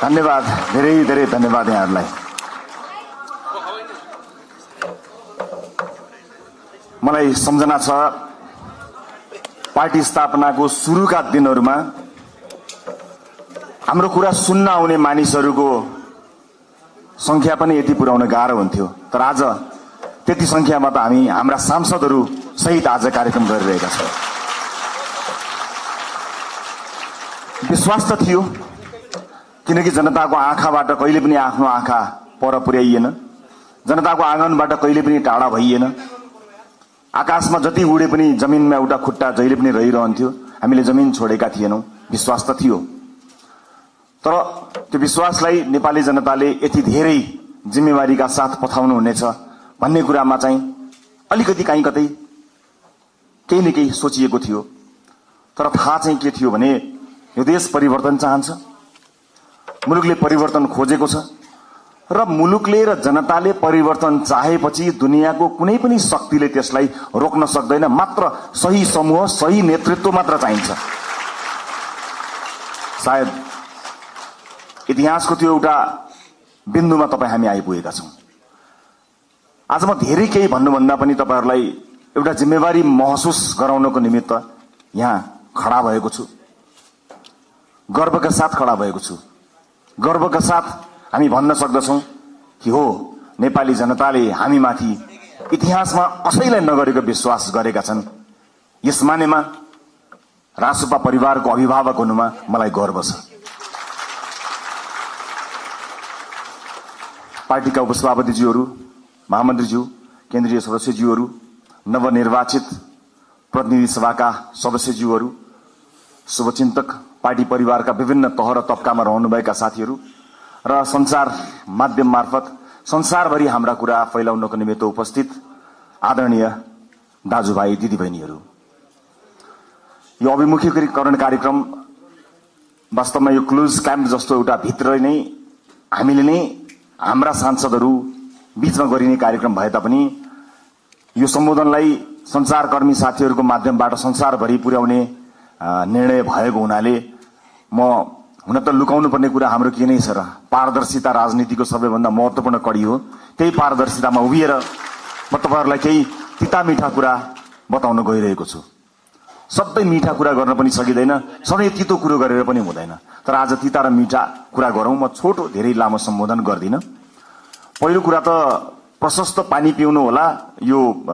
धन्यवाद, धेरै धेरै धन्यवाद यहाँहरूलाई। मलाई सम्झना छ पार्टी स्थापनाको सुरुका दिनहरूमा हाम्रो कुरा सुन्न आउने मानिसहरूको संख्या पनि यति पुर्याउन गाह्रो हुन्थ्यो, तर आज त्यति संख्यामा त हामी हाम्रा सांसदहरू सहित आज कार्यक्रम गरिरहेका छौँ। विश्वास त थियो, किनकि जनताको आँखाबाट कहिले पनि आफ्नो आँखा पर पुर्याइएन, जनताको आँगनबाट कहिले पनि टाढा भइएन, आकाशमा जति उडे पनि जमिनमा एउटा खुट्टा जहिले पनि रहिरहन्थ्यो, हामीले जमिन छोडेका थिएनौं। विश्वास त थियो, तर त्यो विश्वासलाई नेपाली जनताले यति धेरै जिम्मेवारीका साथ पठाउनु हुनेछ भन्ने कुरामा चाहिँ अलिकति कहीँ कतै केही न केही सोचिएको थियो। तर थाहा चाहिँ के थियो भने यो देश परिवर्तन चाहन्छ, मुलुकले परिवर्तन खोजेको छ र मुलुकले र जनताले परिवर्तन चाहेपछि दुनियाँको कुनै पनि शक्तिले त्यसलाई रोक्न सक्दैन। मात्र सही समूह, सही नेतृत्व मात्र चाहिन्छ। सायद इतिहासको त्यो एउटा बिन्दुमा तपाईँ हामी आइपुगेका छौँ। आज म धेरै केही भन्नुभन्दा पनि तपाईहरूलाई एउटा जिम्मेवारी महसुस गराउनको निमित्त यहाँ खडा भएको छु, गर्वका साथ खडा भएको छु। गर्वका साथ हामी भन्न सक्दछौँ कि हो, नेपाली जनताले हामीमाथि इतिहासमा कसैलाई नगरेको विश्वास गरेका छन्। यस मानेमा रासुपा परिवारको अभिभावक हुनुमा मलाई गर्व छ। पार्टीका उपसभापतिज्यूहरू, महामन्त्रीज्यू, केन्द्रीय सदस्यज्यूहरू, नवनिर्वाचित प्रतिनिधि सभाका सदस्यज्यूहरू, शुभचिन्तक, पार्टी परिवारका विभिन्न तह र तबकामा रहनुभएका साथीहरू र संचार माध्यम मार्फत संसारभरि हाम्रा कुरा फैलाउनको निमित्त उपस्थित आदरणीय दाजुभाइ दिदीबहिनीहरू, यो अभिमुखीकरण कार्यक्रम वास्तवमा यो क्लोज क्याम्प जस्तो एउटा भित्र नै हामीले नै हाम्रा सांसदहरू बीचमा गरिने कार्यक्रम भए तापनि यो सम्बोधनलाई संचारकर्मी साथीहरूको माध्यमबाट संसारभरि पुर्याउने निर्णय भएको हुनाले म हुन त लुकाउनु पर्ने कुरा हाम्रो के नै छ र, पारदर्शिता राजनीतिको सबैभन्दा महत्त्वपूर्ण कडी हो। त्यही पारदर्शितामा उभिएर म तपाईहरूलाई केही तिता मिठा कुरा बताउन गइरहेको छु। सबै मिठा कुरा गर्न पनि सकिँदैन, सधैँ तितो कुरो गरेर पनि हुँदैन, तर आज तिता र मिठा कुरा गरौँ। म छोटो, धेरै लामो सम्बोधन गर्दिन। पहिलो कुरा त प्रशस्त पानी पिउनु होला, यो